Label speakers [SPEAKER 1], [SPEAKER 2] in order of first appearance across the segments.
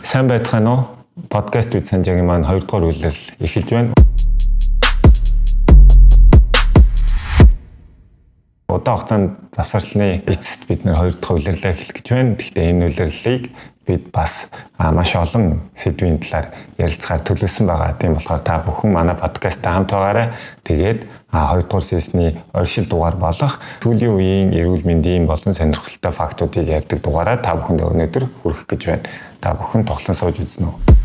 [SPEAKER 1] Сайн байцгаана уу? Подкаст with Санжаагийн маань 2 дугаар үйлрэл эхэлж байна. Удаан хугацаанд завсарланы эцэст бид нэр 2 дахь үйлрэлээ эхлэх гэж байна. Гэхдээ энэ үйлрэлийг бид бас маш олон сэдвийн талаар ярилцахаар төлөвлөсөн байгаа. Тийм болохоор та бүхэн манай подкасттай хамт байгаарай. Тэгээд 2 дугаар сизны оршил дугаар болох сүүлийн үеийн эрүүл мэндийн болон сонирхолтой фактуудыг ярьдаг дугаараа та бүхэнд өнөөдөр хүргэх гэж байна. Та бүхэн тоглон сууж үзнэ үү?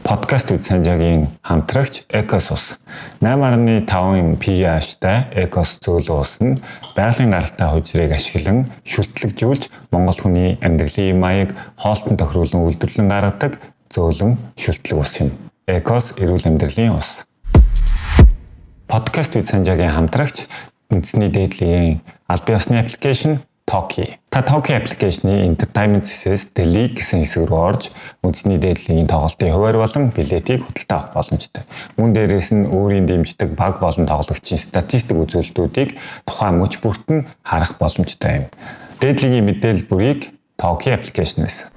[SPEAKER 1] Подкаст with Санжаагийн хамтрагч Экос ус 8.5 pH-тай Экос зөөлөн ус нь байгалийн гаралтай хужирыг ашиглан шүлтлэгжүүлж Монгол хүний амьдралын маяг хоолтон тохируулан үйлдвэрлэн гаргадаг зөөлөн шүлтлэг ус юм. Экос эрүүл амьдралын ус. Подкаст with Санжаагийн хамтрагч үндэсний дээдлийн албан ёсны аппликейшн Toki. Та Toki аппликейшны entertainment хэсээс The League гэсэн хэсэг рүү орж үндэсний дээдлийн тоглолтын хуваар болон билетийг худалдаа авах боломжтой. Мөн дээрээс нь өөрийн дэмждэг баг болон тоглогчийн статистик үзүүлэлтүүдийг тухайн мөч бүрт нь харах боломжтой юм. Дээдлийн мэдээлэл бүрийг Toki аппликейшнээс.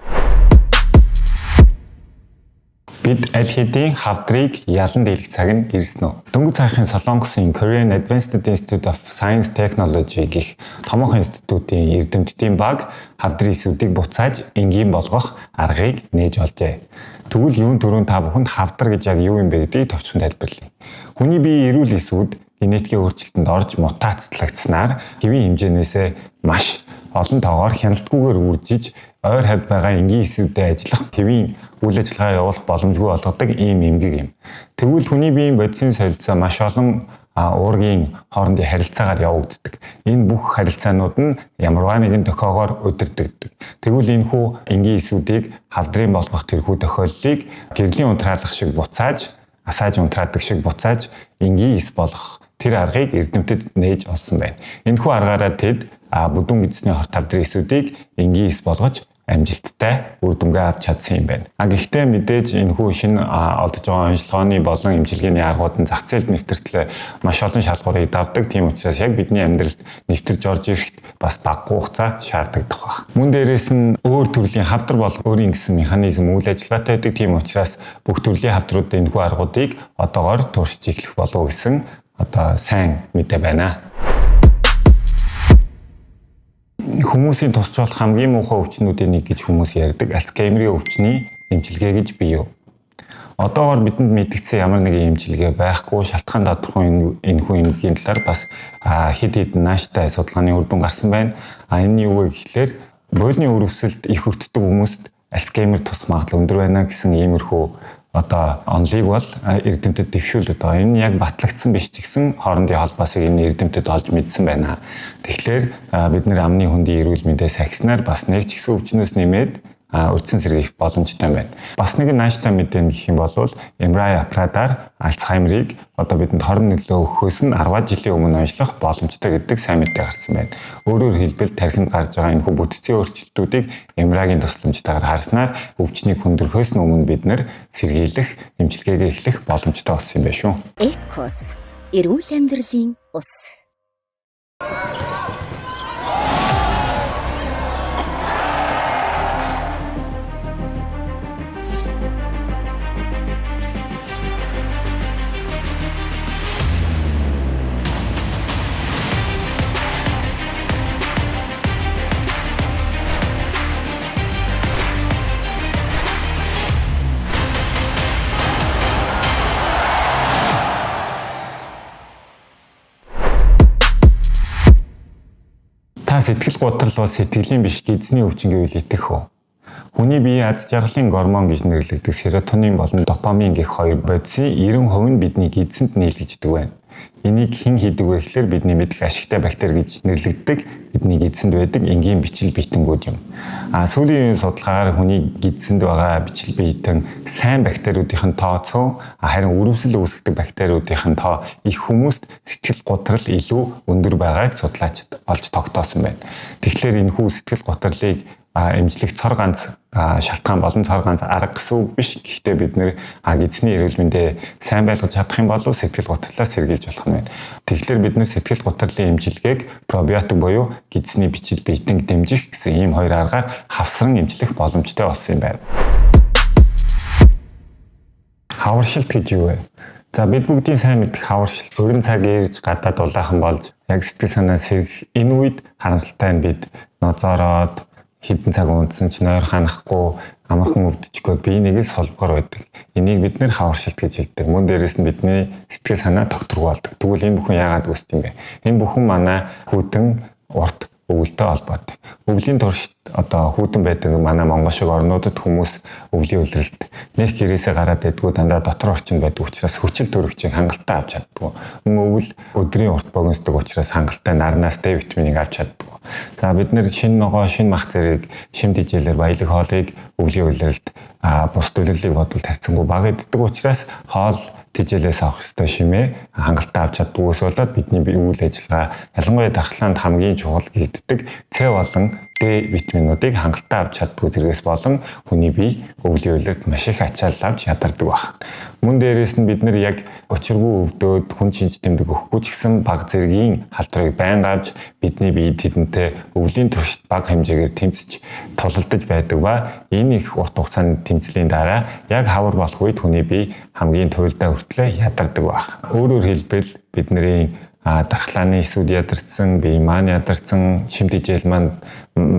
[SPEAKER 1] Бид аль хэдийн хавдрыг ялан дийлэх цаг нь ирсэн үү? Дөнгөж саяхан Солонгосын Korean Advanced Institute of Science Technology гэх томоохон институтын эрдэмтдийн баг хавдрын эсүүдийг буцааж энгийн болгох аргыг нээж олжээ. Тэгвэл юун түрүүн та бүхэнд хавдар гэж яг юу юм бэ гэдгийг товчхон тайлбарлая. Хүний биеийн эрүүл эсүүд генетикийн өөрчлөлтөнд орж мутацлагдсанаар хэвийн хэмжээнээсээ маш олон тоогоор хяналтгүйгээр үржиж ойр хавьд байгаа энгийн эсүүдэд ажиллах хэвийн үйл ажиллагаа явуулах боломжгүй болгодог ийм эмгэг юм. Тэгвэл хүний биеийн бодисын солилцоо маш олон уургийн хоорондын харилцаагаар явагддаг. Энэ бүх харилцаанууд нь ямарваа нэгэн тохиогоор удирдагддаг. Тэгвэл энэхүү энгийн эсүүдийг хавдрын болгох тэрхүү тохиолдлыг гэрлийн унтраалах шиг буцааж, асааж унтраадаг шиг буцааж энгийн эс болгох тэр аргыг эрдэмтэд нээж олсон байна. Энэхүү аргаараа тэд бүдүүн гэдэсний хорт хавдрын эсүүдийг энгийн эс болгож амжилттай үр дүнгээ авч чадсан юм байна. А гэхдээ мэдээж энэхүү шинэ олдож байгаа онцлогооны болон эмчилгээний аргууд нь зах зээлд нэвтэртлээ маш олон шалгуурыг давдаг. Тийм учраас яг бидний амьдралд нэвтэрж орж ирэхэд бас багагүй хугацаа шаардагдах байх. Мөн дээрээс нь өөр төрлийн хавдар бол өөрийн гэсэн механизм үйл ажиллагаатай байдаг. Тийм учраас бүх төрлийн хавдрууд энэхүү аргуудыг одоогоор туршиж эхлэх болов гэсэн одоо сайн мэдээ байна. Хүмүүсийн тусч болох хамгийн муухай өвчнүүдийн нэг гэж хүмүүс ярьдаг Альцгеймерийн өвчний эмчилгээ гэж бий юу? Одоогоор бидэнд мэдэгдсэн ямар нэгэн эмчилгээ байхгүй, шалтгаан тодорхой энэхүү эмгэгийн талаар бас хэд хэдэн нааштай судалгааны үр дүн гарсан байна. А энэ нь юу вэ гэхлээр бойлны өрөвсөлд их өртдөг хүмүүст Альцгеймер тус магадлал өндөр байна гэсэн иймэрхүү одоо онолыг бол эрдэмтэд дэвшүүлээд байгаа. Энэ нь яг батлагдсан биш ч гэсэн хоорондын холбоосыг энэ эрдэмтэд олж мэдсэн байна. Тэгэхээр бид нэр амны хөндийн эрүүл мэндээ сахиснаар бас нэг ч гэсэн өвчнөөс нэмээд үрдсэн сэргийлэх боломжтой байна. Бас нэгэн нааштай мэдээ гэх юм бол MRI аппаратаар Альцгеймерийг одоо бидэнд 20 нөлөө өгөхөөс нь 10 жилийн өмнө онцлох боломжтой гэдэг сайн мэдээ гарсан байна. Өөрөөр хэлбэл тархинд гарч байгаа энэхүү бүтцийн өөрчлөлтүүдийг MRI-гийн тусламжтайгаар харснаар өвчнийг хүндрөхөөс нь өмнө бид нэр сэргийлэх, эмчилгээгээ эхлэх боломжтой болсон юм байна шүү.
[SPEAKER 2] Экос эрүүл амьдралын ус.
[SPEAKER 1] Та сэтгэл гутрал бол сэтгэлийн биш гэдэсний өвчин гэвэл итгэх үү? Хүний биеийн аз жаргалын гормон гэж нэрлэгдэх серотонин болон допамин гэх хоёр бодисын 90% нь бидний гэдэсэнд нийлэгддэг байна. Энийг хэн хийдэг вэ гэхлээр бидний мэдэх ашигтай бактери гэж нэрлэгддэг бидний гэдэсэнд байдаг энгийн бичил биетэнгүүд юм. А сүүлийн үеийн судалгаагаар хүний гэдэсэнд байгаа бичил биетэн сайн бактериудын тоо цөөн, харин өрөвсөл үүсгэдэг бактериудын тоо их хүмүүст сэтгэл гутрал илүү өндөр байгааг судлаачид олж тогтоосон байна. Тэгэхээр энэхүү сэтгэл гутралыг эмчлэх цор ганц шалтгаан болон цор ганц арга гэсэн үг биш. Гэхдээ бид нэр эзний эрүүл мэндээ сайн байлгаж чадах юм бол сэтгэл гутралаас сэргийлж болох нь байна. Тэгэхээр бид нэр сэтгэл гутралын эмчилгээг пробиотик буюу гидсний бичил биетэн дэмжих гэсэн ийм хоёр аргаар хавсран эмчлэх боломжтой болсон юм байна. Хаваршилт гэж юу вэ? За бид бүгдийн сайн мэдэх хаваршилт өрн цаг ирж гадаад улаахан болж яг сэтгэл санаа сэргэх энэ үед харамсалтай нь бид нозоороод хэдэн цаг унтсан ч нойр ханахгүй амархан өвдөж гээд бие нэг л солбгор байдаг. Энийг бид нэр хаваршилт гэж хэлдэг. Мөн дээрэс нь бидний сэтгэл санаа тогтворгүй болдог. Тэгвэл энэ бүхэн яагаад үүсдэг юм бэ? Энэ бүхэн манай хүйтэн урт өвөлтэй холбоотой. Өвлийн туршид одоо хүйтэн байдаг манай Монгол шиг орнуудад хүмүүс өвлийн улиралд нэг гэрээсээ гараад байдгүй, дандаа дотор орчинд байдаг учраас хүчил төрөгчийг хангалттай авч чаддгүй. Мөн өвөл өдрийн урт богиносдог учраас хангалттай нарнаас Д витаминыг авч чаддгүй. За бид нэр шинэ ногоо, шинэ мах зэрэг шим дижээлэр баялаг хоолыг өвлийн улиралд бус улирлыг бодвол тарцсангүй бага иддэг учраас хоол тэжээлээс авах ёстой шимээ хангалттай авч чаддгүйгээс болоод бидний үйл ажиллагаа, ялангуяа дархлаанд хамгийн чухал гэгддэг С болон Д витаминуудыг хангалттай авч чаддгүй зэргээс болон хүний бие өвлийн улиралд маш их ачаал авч ядардаг байх. Мөн дээрээс нь бид нар яг учиргүй өвдөөд хүн шинж тэмдэг өгөхгүй ч гэсэн баг зэргийн халдварыг байнга авч бидний бие тэдэнтэй өвлийн туршид бага хэмжээгээр тэмцэж тулалдаж байдаг ба энэ их урт хугацааны тэмцлийн дараа яг хавар болох үед хүний бие хамгийн туйлдаа хүртлээр ядардаг байх. Өөрөөр хэлбэл бидний дархлааны эсүүд ядарсан, бие маань ядарсан, шим тэжээл маань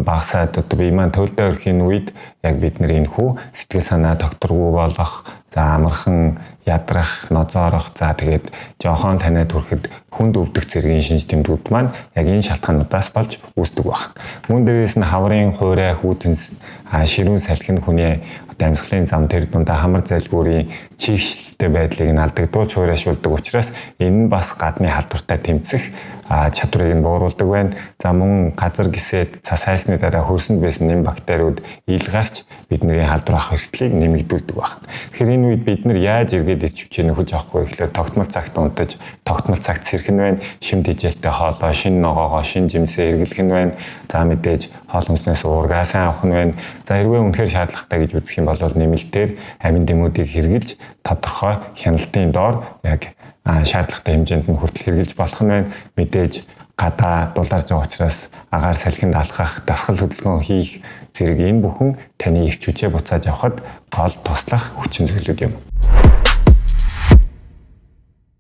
[SPEAKER 1] багасаад одоо бие маань туйлдаа өрхийн үед яг бид нар энэ хүү сэтгэл санаа тогтворгүй болох, за амархан ядрах, нозоорох, за тэгээд жохон таниад хүрэхэд хүнд өвдөх зэргийн шинж тэмдгүүд маань яг энэ шалтгаануудаас болж үүсдэг байх. Мөн дээрээс нь хаврын хуурай, хүйтэн ширүүн салхи нь хүний амьсгалын зам тэр дундаа хамар зайлгүүрийн чийгшилтэй байдлыг нь алдагдуулж хуурайшуулдаг учраас энэ нь бас гадны халдвартай тэмцэх чадварыг нь бууруулдаг байна. За мөн газар гисээд цас хайсны дараа хөрсөнд байсан нэм бактериуд ил гарч бидний халдвар авах эрсдлийг нэмэгдүүлдэг байна. Тэгэхээр энэ үед бид нар яаж эргээд ирч хүчээ нөхөж авах вэ гэхлээр тогтмол цагт унтаж, тогтмол цагт сэрэх нь байна. Шим тэжээлтэй хоолоо, шинэ ногоогоо, шинэ жимсээ эргэлэх нь байна. За мэдээж хоол хүнснээс уургаа сайн авах нь байна. За хэрвээ үнэхээр шаардлагатай гэж үзэх юм бол нэмэлтээр амин дэмүүдийг хэрглэж тодорхой хяналтын доор яг шаардлагатай хэмжээнд нь хүртэл хэрглэж болох нь байна. Мэдээж гадаа дулаарж байгаа учраас агаар салхинд алхах, дасгал хөдөлгөөн хийх зэрэг энэ бүхэн таны эрч хүчээ буцааж авахад гол туслах хүчин зүйлүүд юм.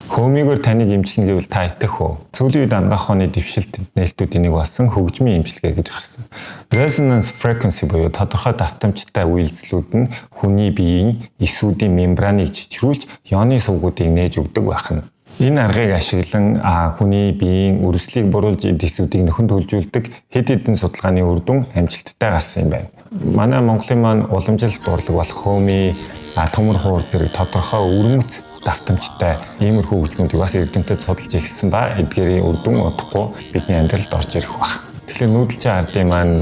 [SPEAKER 1] Хөөмийгөөр таныг эмчилнэ гэвэл та итгэх үү? Сүүлийн үед анагаах ухааны дэвшилтэд нээлтүүдийн нэг болсон хөгжмийн эмчилгээ гэж гарсан. Resonance frequency буюу тодорхой давтамжтай үйлдэлүүд нь хүний биеийн эсүүдийн мембраныг чичрүүлж ионы сувгуудыг нээж өгдөг байх нь. Энэ аргыг ашиглан хүний биеийн үрвслийг буруулж эд эсүүдийг нөхөн төлжүүлдэг хэд хэдэн судалгааны үр дүн амжилттай гарсан юм байна. Манай Монголын маань уламжлалт урлаг болох хөөмий, төмөр хуур зэрэг тодорхой өвөрмөц давтамжтай иймэрхүү хөгжмүүдийг бас эрдэмтэд судалж эхэлсэн ба эдгээрийн үр дүн удахгүй бидний амьдралд орж ирэх байх. Тэгэхээр нүүдэлчин ардын маань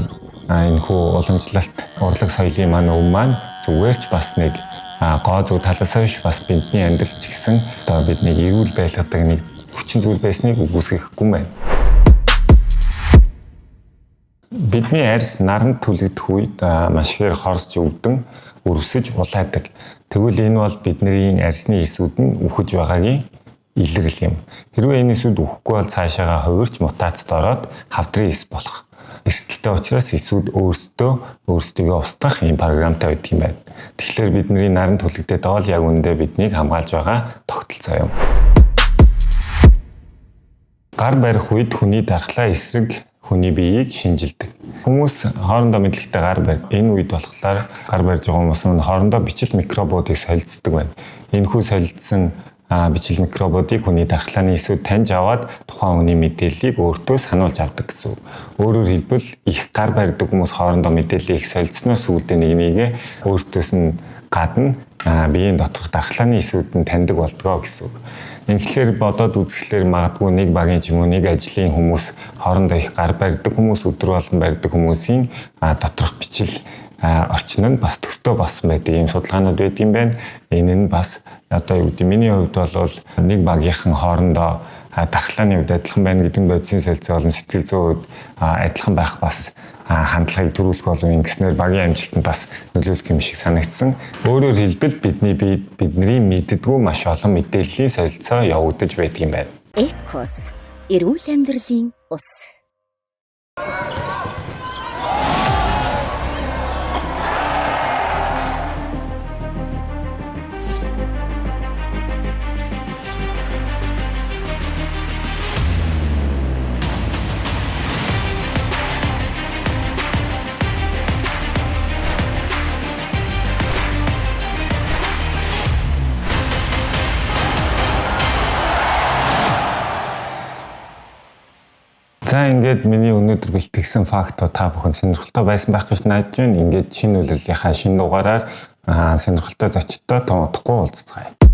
[SPEAKER 1] энэхүү уламжлалт урлаг соёлын маань өв маань зүгээр ч бас нэг гоо зүг талаас биш бас бидний амьдрал ч гэсэн одоо биднийг эрүүл байлгадаг нэг хүчин зүйл байсныг үгүйсгэхгүй юм байна. Бидний арьс наранд түлэгдэх үед маш ихээр хорсч өвдөн өрөвсөж улаадаг. Тэгвэл энэ бол бидний арьсны эсүүд нь үхэж байгаагийн илрэл юм. Хэрвээ энэ эсүүд үхэхгүй бол цаашаагаа хувирч мутацид ороод хавдрын эс болох эрсдэлтэй учраас эсүүд өөрсдийгөө устгах ийм програмтай байдаг юм байна. Тэгэхээр бидний наран түлэгдээд байгаа бол яг үүндээ биднийг хамгаалж байгаа тогтолцоо юм. Гар барих үед хүний дархлаа эсрэг хүний биеийг шинжилдэг. Хүмүүс хоорондоо мэдлэгтэй гар барь. Энэ үед болохоор гар барьж байгаа хүмүүс нь хоорондоо бичил микробуудыг солилцдог байна. Энэхүү солилцсон бичил микробуудыг хүний дархлааны эсүүд таньж аваад тухайн хүний мэдээллийг өөртөө сануулж авдаг гэсэн үг. Өөрөөр хэлбэл их гар барьдаг хүмүүс хоорондоо мэдээллийг их солилцсноос үүдээ нэг нэгээ өөртөөс нь гадна биеийн доторх дархлааны эсүүд нь таньдаг болдгоо гэсэн үг. Инхлээр бодоод үзэхлээр магадгүй нэг багийн ч юм уу нэг ажлын хүмүүс хоорондоо их гар барьдаг хүмүүс өдөр болгон барьдаг хүмүүсийн доторх бичил орчин нь бас төстэй болсон байдаг ийм судалгаанууд байдаг юм байна. Энэ нь бас одоо юу гэдэг миний хувьд бол нэг багийнхан хоорондоо дархлааны хувьд адилхан байна гэдэг нь бодисын солилцоо болон сэтгэл зүйн хувьд адилхан байх бас хандлагыг төрүүлэх болов ингэснээр багийн амжилтанд бас нөлөөлөх юм шиг санагдсан. Өөрөөр хэлбэл бидний бидний мэддэггүй маш олон мэдээллийн солилцоо явагдаж байдаг юм байна.
[SPEAKER 2] Экос эрүүл амьдралын ус.
[SPEAKER 1] За, ингээд миний өнөөдөр бэлтгэсэн фактууд та бүхэн сонирхолтой байсан байх гэж найдаж байна. Ингээд шинэ улирлынхаа шинэ дугаараар сонирхолтой зочидтой тун удахгүй уулзацгаая.